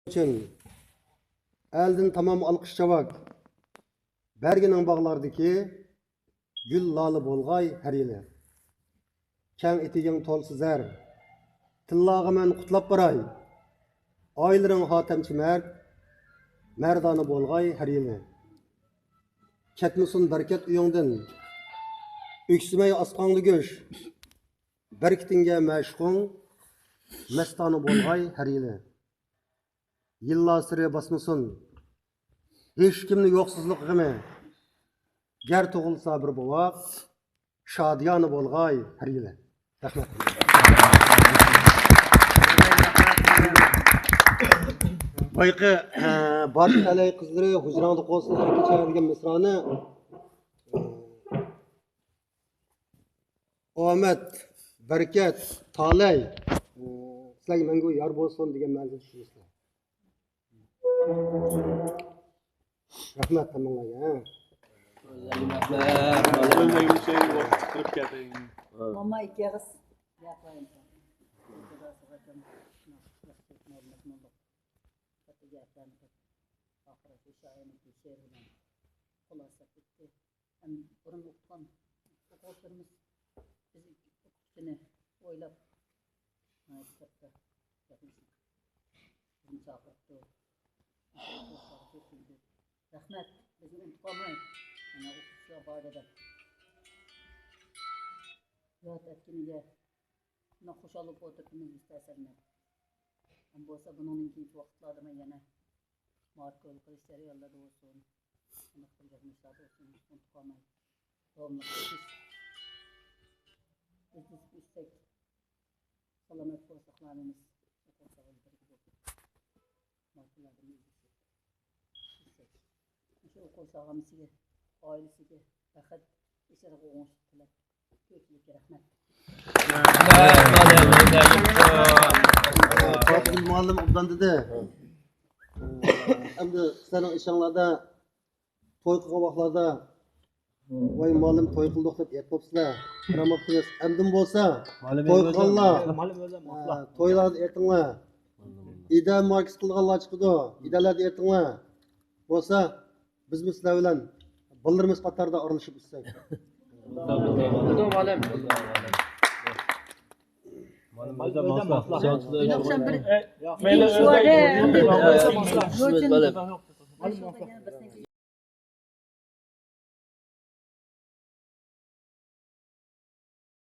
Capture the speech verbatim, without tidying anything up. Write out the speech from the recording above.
ئۈچۈن ئەلدىن تامام ئالقىش چاۋاك. بەرگىنىڭ باغلاردىكى گۈل لالە بولغاي ھەر يىلى. كەڭ ئېتىكىڭ تولسا زەر، تىللاغا مەن قۇتلاپ باراي. ئائىلىرىڭ خاتەمچى مەرد، مەردانە بولغاي ھەر يىلى. كەتمىسۇن بەرىكەت ئۆيۈڭدىن، ئۆكسۈمەي ئاسقاڭدا گۆش. بەرىكىتىڭگە مەشۇقۇڭ مەستانە بولغاي ھەر يىلى. يىللارسېرى باسمىسۇن ھېچكىمنى يوقسۇزلۇق غېمى. گەر تۇغۇلسا بىر بوۋاق، شادىيانە بولغاي ھەر يىلى. رەھمەت. بايىقى، ئە، بارچە تەلەي قىزلىرى ھۇجراڭدا قالسۇن ھەر كېچە دېگەن مىسرانى، ئومەت، بەرىكەت، تالەي، ئە، سىلەرگە مەڭگۈ يار بولسۇن دېگەن مەنىدە چۈشۈرىسىلەر. رەھمەت ھەممىڭلارغا. ماما ئىككى ئېغىز گەپ قىلايلى. خۇلاسە ئېيتتى. ھەم بۇرۇن ئوقۇتقان ئوقۇغۇچىلىرىمىز بىز ئوقۇتقۇچىنى ئويلاپ ناھايىتى كاتتا گەپلىشىپ بىزنى چاقىرىپتۇ. رەھمەت، بىزنى ئۇنتۇپ قالماي، مانا ئوقۇتقۇچىلار بار دەپ ياد ئەتكىنىگە شۇنداق خۇشال بولۇپ ئولتۇرۇپتىمىز بىز تەسىرلىنىپ. ھەم بولسا بۇنىڭدىن كېيىنكى ۋاقىتلاردا مەن يەنە ماركول قىلىش جەريانلىرىدا بولسۇن، شۇنداق بىر يىغىلىشلاردا بولسۇن، ئۇنتۇپ قالماي داۋاملىق ئۆسۈش، ئۆسۈش، ئۆسسەك، سالامەت بولساق ھەممىمىز، ئوقۇغۇچىلار بىلەن بىرگە بولۇپ، ماركوللاردىن ئۆسۈش، ئۆسسەك. مۇشۇ ئوقۇغۇچىلار ھەممىسىگە، ئائىلىسىگە بەخت، ئىشلىرىغا ئوڭۇشلۇق تىلەپ، كۆپچىلىككە رەھمەت. پاتىل مۇئەللىم ئوبدان دېدى. ئەمدى سىلەرنىڭ ئىشىڭلاردا توي قىلغان ۋاقىتلاردا، ۋاي مۇئەللىم توي قىلدۇق دەپ يەپ بوپسىلەر. قارىماپتىمىز. ئەمدىن بولسا توي قىلغانلار، ئە، تويلاردا ئېيتىڭلار. ئىدە ماركىسى قىلغانلار چىقىدۇ. ئىدەلەردە ئېيتىڭلار. بولسا بىزمۇ سىلەر بىلەن بالىلىرىمىز قاتارىدا ئارىلىشىپ ئۆتسەك.